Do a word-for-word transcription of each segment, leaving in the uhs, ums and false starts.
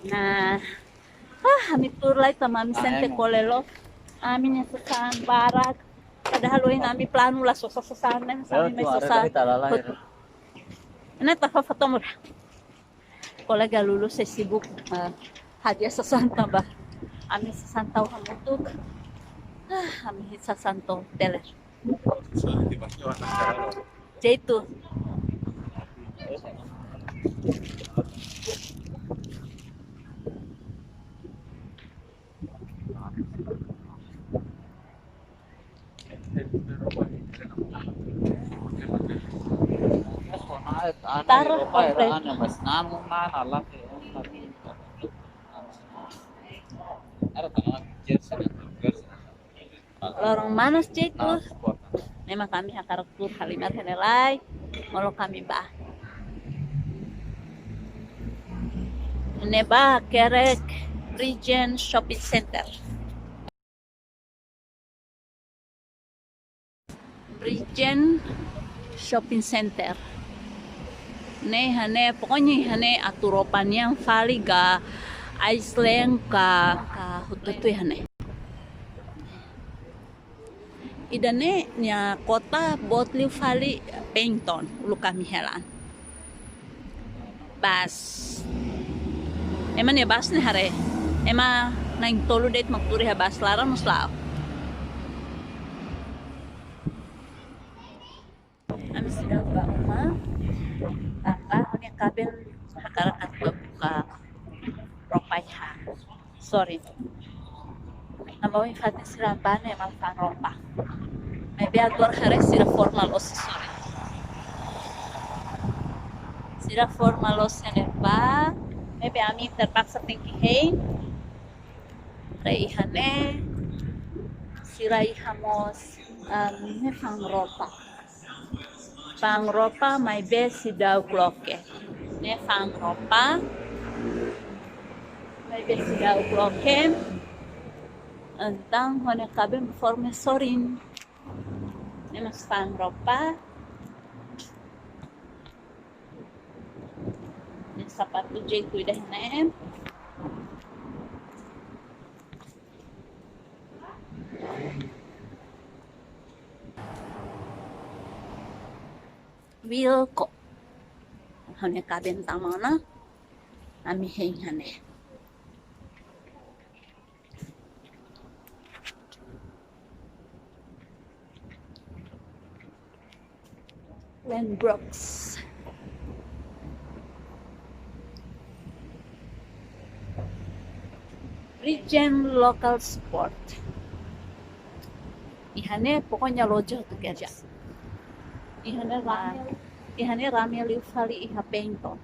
Nah, ah, ami tuur lai tanba ami sente kole loos. Ami-nia sasán barak. Padahal ohin ami planu la sosa sasán ne'e, ami mai sosa. Ne'e tau foto murah. Kolega Lulu sei sibuk, eh, hadi'a sasán tanba ami sasán tau hamutuk. Ah, ami sasán to'o teler. Jeitu. Tarah komplek. Loron manas jeitu. Memang ami hakarak tuur halimar iha ne'e lai, molok ami bá. Ne'e bá hakerek Bridgend Shopping Center. Bridgend Shopping Center. Ne'e iha ne'e, pokoknya iha ne'e atu roupa nian fali ka, Iceland ka, ka hotu-hotu iha ne'e. Ida-ne'e nia kota boot liu fali Paignton, uluk ami hetan. Bus. Ema nia bus ne'e haree. Ema na'in-tolu de'it mak tuur iha bus, laran mós la'o. Ami seidauk bá uma, tanba ha'u-nia kaben hakarak atu buka roupa iha. Sorry. Tanba ohin fatin sira bá ne'e ema la fa'an roupa. Maibé agora haree sira formal loos, sorry. Sira formal loos iha ne'ebá. Maibé ami terpaksa tenke hein. Haree iha ne'e. Sira iha mós, em, ne'e fa'an roupa. Fa'an roupa maibé seidauk loke. Ne'e fa'an roupa. Maibé seidauk loke. Entaun ha'u-nia kaben forma sorin. Ne'e mós fa'an roupa. Ne'e sapatu jeitu ida-ne'e. Wilko. Ha'u-nia kaben tama ona. Ami hein iha ne'e. Ladbrokes. Bridgend Local Sport. Iha ne'e pokoknya loja hotu kerja. Iha ne'e rame, iha ne'e rame liu fali iha Paignton.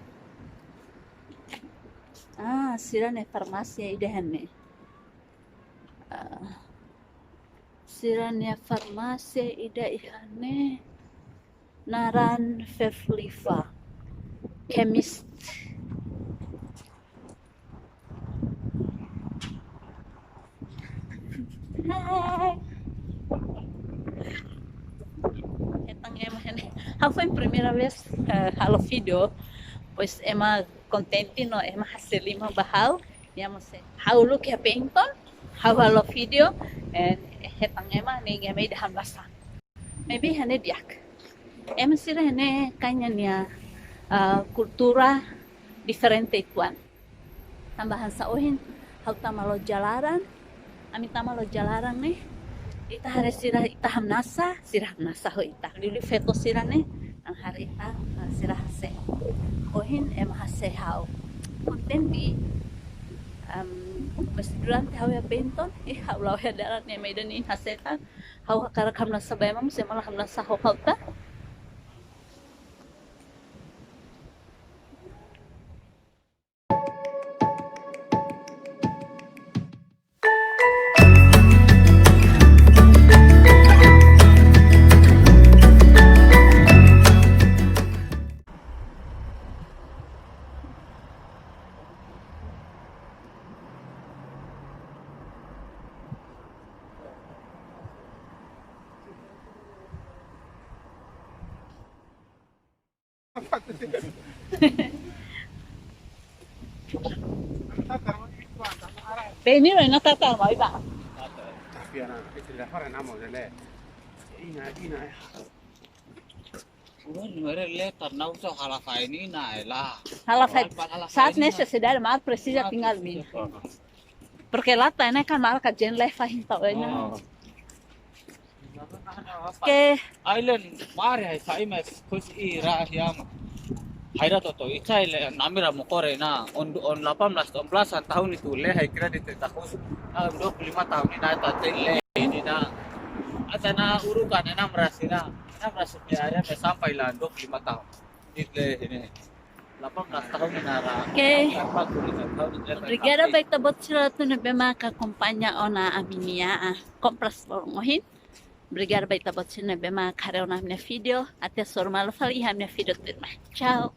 Ah, sira-nia farmásia ida iha ne'e. Ah, sira-nia farmásia ida iha ne'e naran Veuve Liva Chemist. Hai. Hetan ema iha ne'e. Ha'u foin primeira vez, eh, halo vídeo. Pois ema kontente no ema hase'e liman ba ha'u. Nia mós, ha'u uluk iha Paignton, ha'u halo vídeo, eh, hetan ema, ne'e ema ida hamnasa. Maibé iha ne'e di'ak. Ema sira iha ne'e kayaknya nia, ah, kultura diferente uitoan. Tanba hanesan ohin, ha'u tama loja laran, ami tama loja laran ne'e, ita haree sira, ita hamnasa, sira hamnasa ho ita. Liuliu feto sira ne'e, an haree ita, ah, sira hase'e. Ohin ema hase'e ha'u. Kontente, em, mas durante ha'u iha Paignton, eh, ha'u la'o iha dalan ema ida-ne'e hase'e tan. Ha'u hakarak hamnasa ba ema, mas ema la hamnasa ho ha'u tan. Beni, no, no, tatar, mai ba. Tapi ana, itu dah para nama dele. Ina, ina. Unu, mere letar na usa halafaini na ela. Halafaini. Saat nesesidade, mas presiza tinggal mina. Porque lata ne'e kan marka jen lefa hinta ena. Ke island mari hai sai mas kus ira hiam. Haira toto, ita ile namira mokore na. On, on delapan belas, delapan belas tahun itu le hai kira di teta kus. Ah, dua puluh lima tahun ini na tata le ini na. Asa na urukan enam belas ini na. Enam belas ini ada sampai lah dua puluh lima tahun. Di le ini. Delapan belas tahun ini na. Oke. Obrigada ba ita-boot sira hotu ne'ebé mak akompaña ona ami-nia, ah, kompras loron ohin. Obrigada ba ita-boot sira ne'ebé mak haree ona ami-nia vídeo. Até hasoru malu fali iha ami-nia vídeo tuirmai. Tchau.